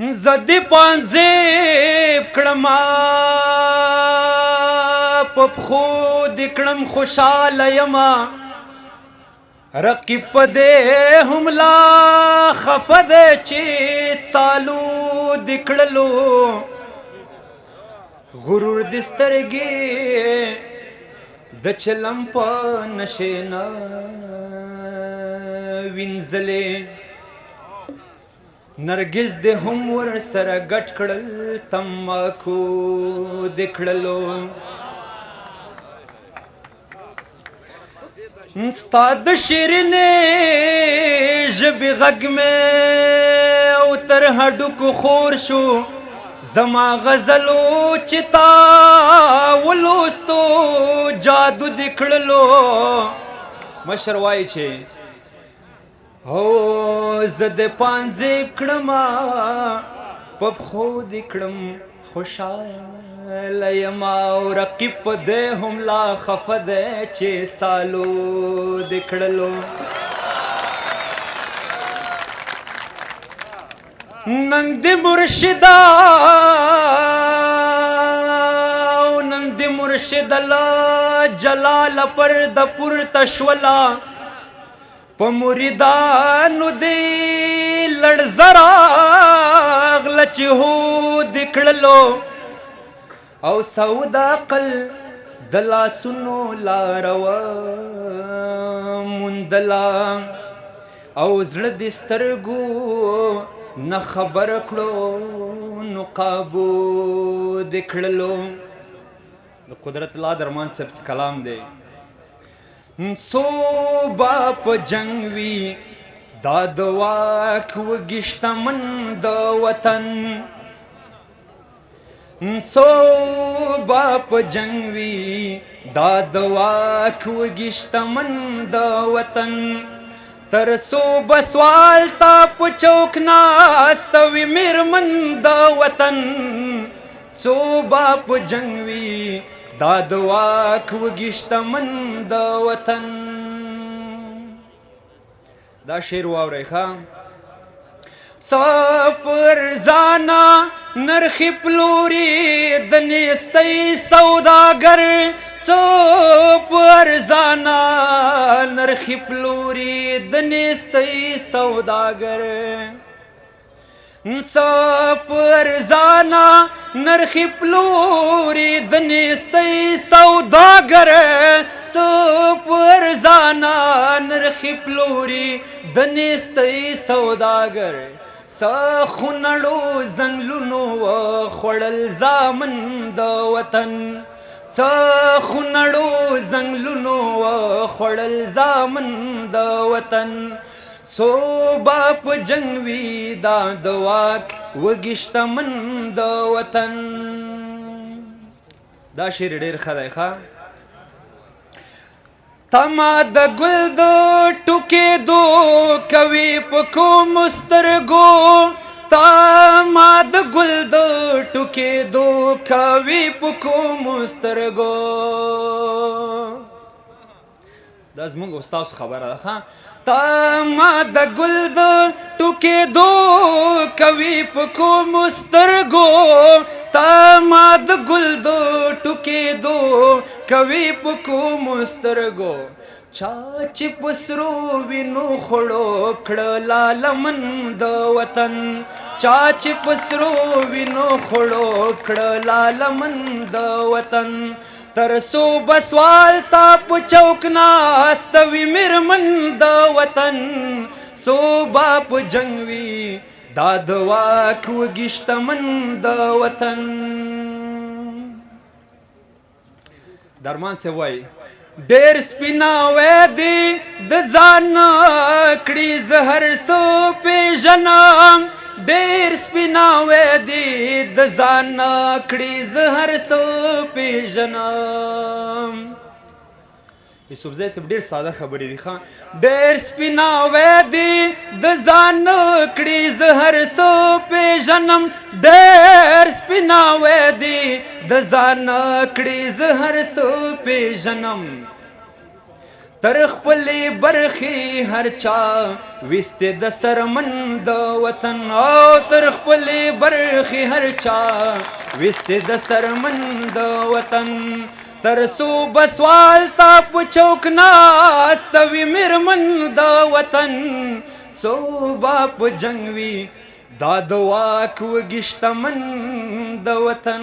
زه دې پانزیب کړم، په پښو دې کړم خوشحاله یمه. رقیب په دې هم لا خفه دی چې څالو دې کړلو. غرور دې سترګې د چلم په نشې نه وینځلې، نرګس دې هم ور سره ګډ کړل، تماکو دې کړلو. ستا د شیرینې ژبې غږ مې او تر هډوکو خور شو، زما غزلو چې تا ولوستو جادو دې کړلو. مشر وایي چې هو زه دې پانزیب کړم، په پښو دې کړم خوشحاله یم، او رقیب په دې هم لا خفه دی چې سالو دې کړلو. نن دې مرشدا، نن دې مرشد له جلال پر د پورته شولا، په مریدانو دې لړزه راغله چې هو دې کړلو. او سودا عقل د لاسونو لاره موندله، او زړه دې سترګو نه خبر کړو نو قابو دې کړلو. د قدرت الله درمان صاحب کلام دی. څو با په جنګ وي دا د واک وږي شتمن د وطن، څو با په جنګ وي دا د واک وږي شتمن د وطن، تر څو به سوال ته په چوک ناسته وي میرمن د وطن. څو به په جنګ وي دا د واک وږي شتمن د وطن. دا شعر واورئ ښه. څه پر ځانه نرخې پلوري د نیستۍ سوداګر، څه پر ځانه نرخې پلوري د نیستۍ سوداګر، څه پر ځانه نرخې پلوري د نیستۍ سوداګر، څه پر ځانه نرخې پلوري د نیستۍ سوداګر. څه خونړو ځنګلونو وخوړل زامن د وطن، څه خونړو ځنګلونو وخوړل زامن د وطن. څو به په جنګ وي دا د واک وږي شتمن د وطن. دا شعر ډېر ښه دی. ښه تما د ګل د ټوکېدو کوي په کومو سترګو، تما د ګل د ټوکېدو کوي په کومو سترګو. دا زموږ او ستاسو خبره ده. ښه تما د ګل د ټوکېدو کوي په کومو سترګو، تما د ګل د ټوکېدو کوي په کومو سترګو. چا چې په سرو وینو خړوب کړه لالمن د وطن، چا چې په سرو وینو خړوب کړه لالمن د وطن. تر څو به سوال ته په چوک ناسته وي میرمن د وطن، څو به په جنګ وي دا د واک وږي شتمن د وطن. درمان څه وایي؟ ډېر سپیناوی دی د ځان کړي زه هر څه پېژنم، ډېر سپیناوی دی د ځان کړي زه هر څه پېژنم. یوسفزی صاحب ډېر ساده خبرې دي. ښه ډېر سپیناوی دی د ځان کړي زه هر څه پېژنم، ډېر سپیناوی دی د ځان کړي زه هر څه پېژنم. تر خپلې برخې هر چا ویستې د سرمن د وطن، او تر خپلې برخې هر چا ویستې د سرمن د وطن. تر څو به سوال ته په چوک ناسته وي میرمن د وطن، څو به په جنګ وي دا د واک وږي شتمن د وطن.